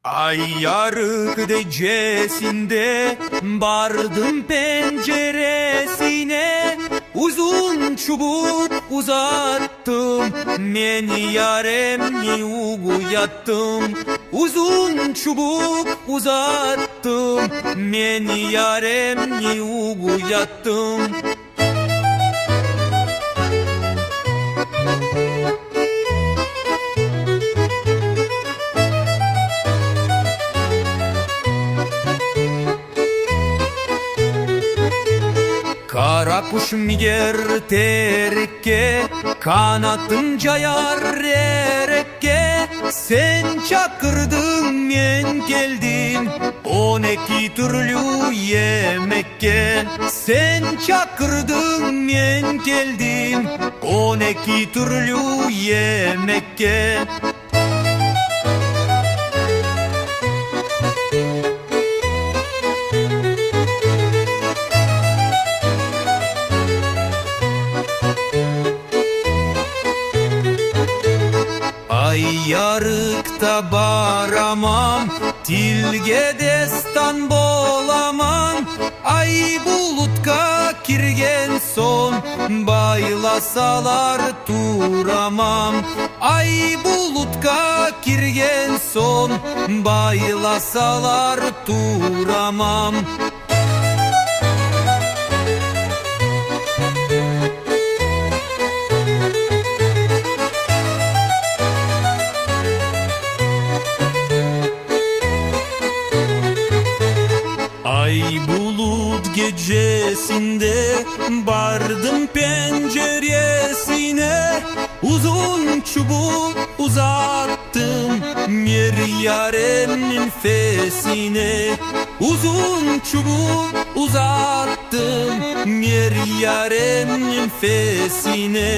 Ay yarıq gecesinde bardım penceresine, Uzun çubuq uzattım, men yaremni uyattım. Uzun çubuq uzattım, men yaremni uyattım. Qara quş miner terekke, Qanatın cayar erekke. Sen çaqırdıñ, men keldim, 12 türlü yemekke. Sen çaqırdıñ, men keldim, 12 türlü yemekke. Ay yarıqta baramam, Tilge destan bolamam. Ay bulutqa kirgen soñ, Baylasalar turamam. Ay bulutqa kirgen soñ, Baylasalar turamam. Ay bulut gecesinde bardım penceresine, Uzun çubuq uzattım mer yaremniñ fesine. Uzun çubuq uzattım mer yaremniñ fesine.